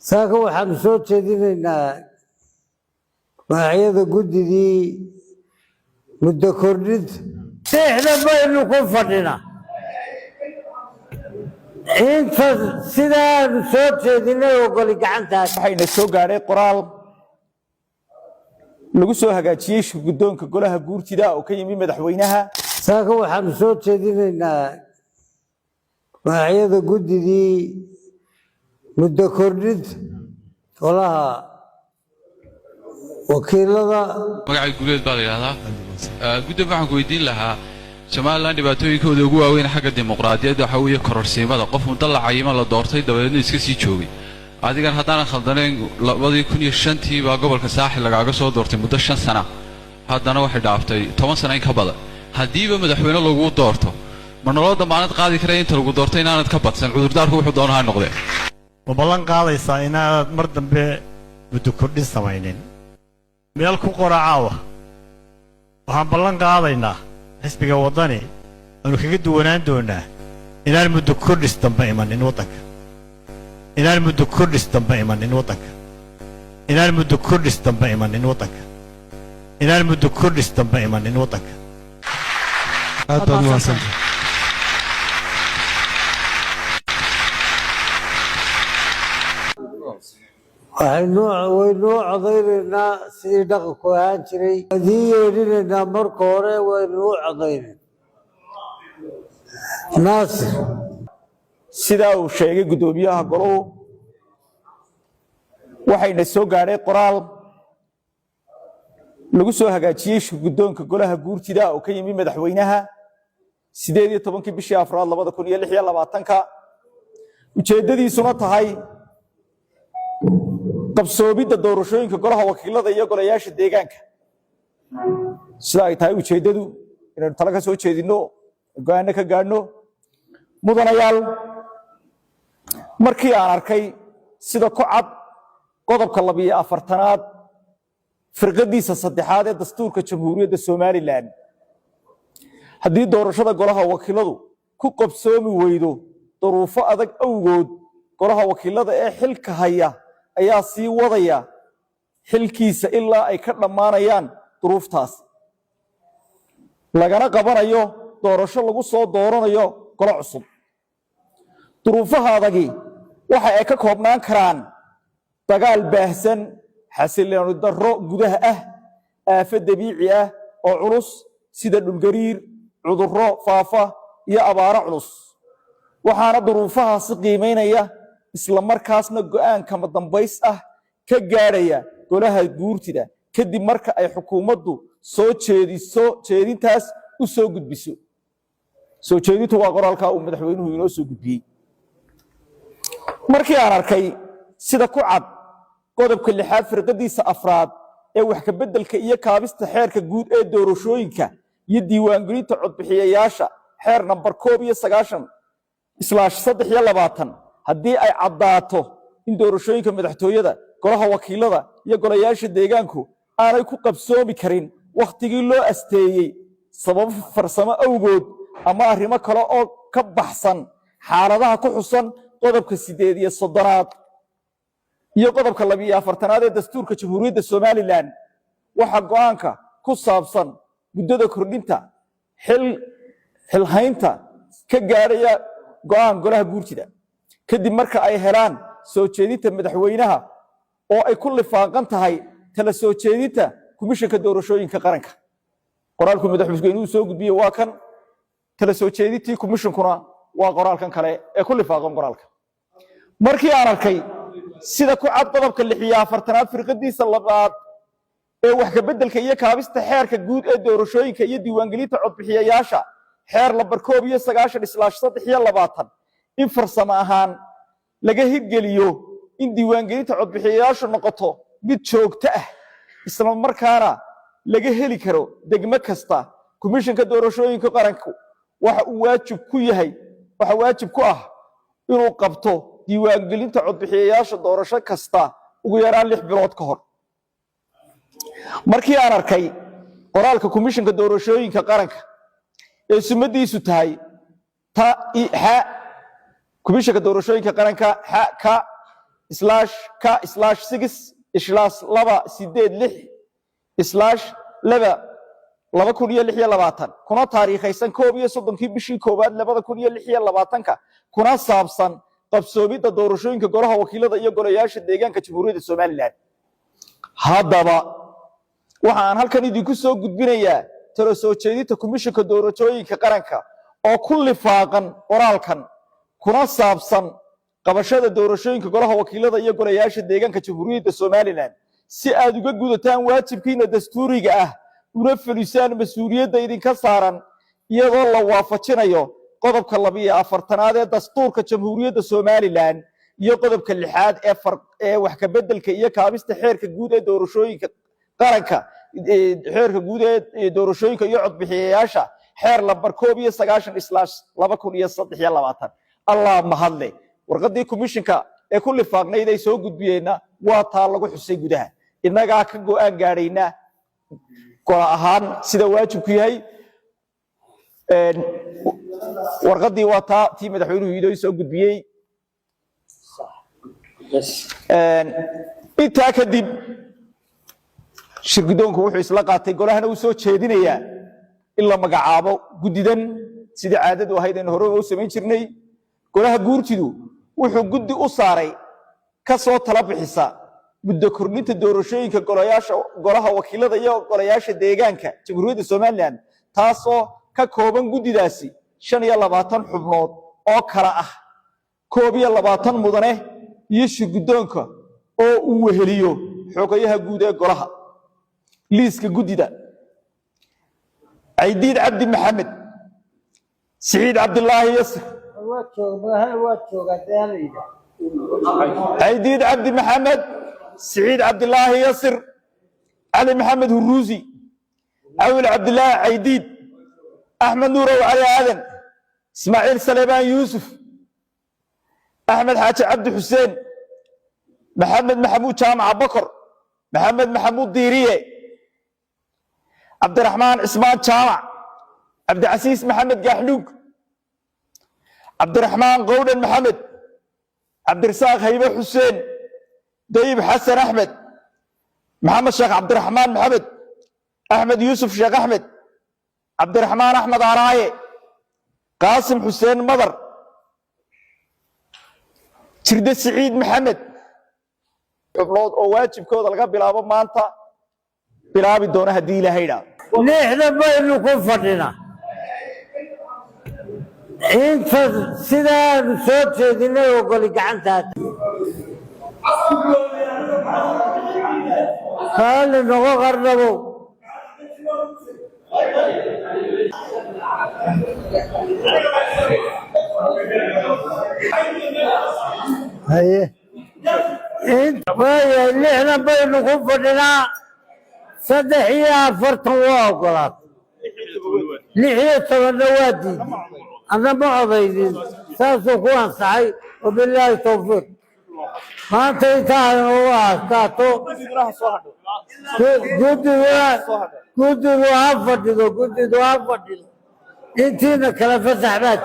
Saaka waxaanu soo jeedinaynaa magacyada guddidii muddo kordhinta. Sixda baynu ku fadhinaa. Inta sidaanu soo jeedinay ogoli gacantaas. Waxayna soo gaadhay qoraal lagu soo hagaajiyey shirguddoonka golaha guurtida oo ka yimi madaxweynaha. Saaka waxaanu soo jeedinaynaa magacyada guddidii muddo kordhinta golaha wakiilada. Magacay Guuleed baa la yidhahdaa. Guddoon, waxaan ku weydiin lahaa, Somaliland dhibaatooyinkooda ugu waaweyn xagga dimuqraadiyadda waxaa weeye kororsiimada. Qof muddo la cayima la doortay, dabadeedna iska sii joogay. Adigan haddaanan khaldanayn, 2005-tii baa gobolka Saaxil lagaaga soo doortay muddo 5 sana. Haddana waxay dhaaftay 10 sano in ka badan. Haddiiba madaxweyne laguu doorto, ma noloo damaanad qaadi karaya inta lagu doorto inaanad ka badsan? Cudurdaarku wuxuu doona ha noqdee. Ma ballan qaadaysaa inaanad mar dambe muddo kordhin samaynin? Meel ku qora caawa. Waxaan ballan qaadaynaa, xisbiga Waddani aanu kaga duwanaan doonnaa inaan muddo kordhis dambe imanin waddanka, inaan muddo kordhis dambe imanin waddanka, inaan muddo kordhis dambe imanin waddanka, inaan muddo kordhis dambe imanin waddanka. Aad baad mahadsantahay. Waynuu codaynaynaa sidii dhaqanku ahaan jiray. Idiin yeedhinaynaa marka hore, waynuu codaynaynaa. Naasir. Sidaa uu sheegay guddoomiyaha golahu, waxayna soo gaadhay qoraal lagu soo hagaajiyey shirguddoonka golaha guurtida oo ka yimi madaxweynaha 18-kii bishii afraad 2026-ka, ujeeddadiisuna tahay qabsoomidda doorashooyinka golaha wakiilada iyo golayaasha deegaanka. Sida ay tahay ujeeddadu inaynu talo ka soo jeedinno, go'aano ka gaadhno. Mudanayaal, markii aan arkay sida ku cad qodobka 42aad firqadiisa saddexaad ee dastuurka Jamhuuriyadda Somaliland, haddii doorashada golaha wakiiladu ku qabsoomi weydo duruufo adag awgood, golaha wakiilada ee xilka haya ayaa sii wadaya xilkiisa ilaa ay ka dhammaanayaan duruuftaas, lagana qabanayo doorasho lagu soo dooranayo golo cusub. Duruufaha adagi waxa ay ka koobnaan karaan dagaal baahsan, xasilooni darro gudaha ah, aafo dabiici ah oo culus sida dhulgariir, cudurro faafa iyo abaaro culus. Waxaana duruufahaasi qiimaynaya, isla markaasna go'aan kama dambays ah ka gaadhaya golaha guurtida, kadib marka ay xukuumaddu soo jeediso jeedintaas u soo gudbiso. Soo jeedintu waa qoraalka uu madaxweynuhu inoo soo gudbiyey. Markii aan arkay sida ku cad qodobka lixaad firqadiisa afraad ee wax ka beddelka iyo kaabista xeerka guud ee doorashooyinka iyo diiwaangelinta codbixiyayaasha, xeer nambar 91/23, haddii ay caddaato in doorashooyinka madaxtooyada, golaha wakiilada iyo golayaasha deegaanku aanay ku qabsoomi karin wakhtigii loo asteeyey sababo farsamo awgood ama arrimo kale oo ka baxsan xaaladaha ku xusan qodobka 38aad iyo qodobka 42aad ee dastuurka Jamhuuriyadda Somaliland, waxaa go'aanka ku saabsan muddada kordhinta xilhaynta ka gaadhaya go'aan golaha guurtida, kadib marka ay helaan soo jeedinta madaxweynaha oo ay ku lifaaqan tahay tala soo jeedinta Komishanka Doorashooyinka Qaranka. Qoraalku madaxweynuhu soo gudbiyey waa kan, tala soo jeedintii komishankuna waa qoraalkan kale ee ku lifaaqan qoraalka. Markii aan arkay sida ku cad qodobka 46aad firqadiisa labaad ee wax ka beddelka iyo kaabista xeerka guud ee doorashooyinka iyo diiwaangelinta codbixiyayaasha, xeer lambar 91/23, in farsamo ahaan laga hirgeliyo in diiwaangelinta codbixiyayaashu noqoto mid joogto ah, isla markaana laga heli karo degmo kasta, Komishanka Doorashooyinka Qaranku waxa uu waajib ku yahay, waxa waajib ku ah inuu qabto diiwaangelinta codbixiyayaasha doorasho kasta ugu yaraan 6 bilood ka hor. Markii aan arkay qoraalka Komishanka Doorashooyinka Qaranka ee sumadiisu tahay ta i xa, Komishanka Doorashooyinka Qaranka xa ka /K/6/286/2 2026, kuna taariikhaysan 31-kii bishii koowaad 2026-ka, kuna saabsan qabsoomidda doorashooyinka golaha wakiilada iyo golayaasha deegaanka Jamhuuriyadda Somaliland. Haddaba waxa aan halkan idinku soo gudbinayaa talo soo jeedinta Komishanka Doorashooyinka Qaranka oo ku lifaaqan qoraalkan, kuna saabsan qabashada doorashooyinka golaha wakiilada iyo golayaasha deegaanka Jamhuuriyadda Somaliland. Si aad uga gudataan waajibkiina dastuuriga ah, una fulisaan mas-uuliyadda idinka saaran, iyadoo la waafajinayo qodobka 42aad ee dastuurka Jamhuuriyadda Somaliland iyo qodobka lixaad ee wax ka beddelka iyo kaabista xeerka guud ee doorashooyinka qaranka, xeerka guud ee doorashooyinka iyo codbixiyayaasha, xeer lambar 91/2023. Allah mahadle, warqaddii komishinka ee ku lifaaqnayd ay soo gudbiyeenna waa taa lagu xusay gudaha. Innagaa ka go'aan gaadhayna gola ahaan sida waajibku yahay. Warqaddii waa taa tii madaxweynuhu idoo soo gudbiyey. Intaa kadib shirgudoonku wuxuu isla qaatay, golahana uu soo jeedinayaa, in la magacaabo guddidan sidii caadadu ahayd aynu horeba u samayn jirnay. Golaha guurtidu wuxuu guddi u saaray ka soo tala bixisa muddo kordhinta doorashooyinka golayaasha, golaha wakiilada iyo golayaasha deegaanka Jamhuuriyadda Somaliland, taasoo ka kooban guddidaasi 25 xubnood oo kala ah 21 mudane iyo shirguddoonka oo uu weheliyo xogayaha guud ee golaha. Liiska guddida: Caydiid Cabdi Maxamed, Siciid Cabdilaahi Yasir. Waa joogaa dee hala yidhaah. Caydiid Cabdi Maxamed, Siciid Cabdilaahi Yasir, Cali Maxamed Huruusi, Cawil Cabdilaahi Caydiid, Axmed Nuurow Cali Aadan, Ismaaciil Saleebaan Yuusuf, Axmed Xaaji Cabdi Xuseen, Maxamed Maxamuud Jaamaca Bokor, Maxamed Maxamuud Diiriye, Cabdiraxmaan Cismaan Jaamac, Cabdicasiis Maxamed Gaaxnuug, Cabdiraxmaan Qowdhan Maxamed, Cabdirasaaq Haybe Xuseen, Dayib Xasan Axmed, Maxamed Sheekh Cabdiraxmaan Maxamed, Axmed Yuusuf Sheekh Axmed, Cabdiraxmaan Axmed Araaye, Qaasim Xuseen Madar, Jirde Siciid Maxamed. Xubnood oo waajibkooda laga bilaabo maanta bilaabi doona haddii Ilaahay idhaa. 60 baynu ku fadhinaa. Inta sidaanu soo jeedinay ogoli gacantaas. Raalli noqo, qarnabow. Haye, waayahay, 60 baynu ku fadhinaa, 43 waa ogolaatay, 16-na waa diiday, anna ma codaydin. Saasuu ku ansaxay. Wabilaahi towfiiq. Maanta intaa inoogu adkaato. Guddigu ha fadhido, guddigu ha fadhido, intiina kale fasax baad.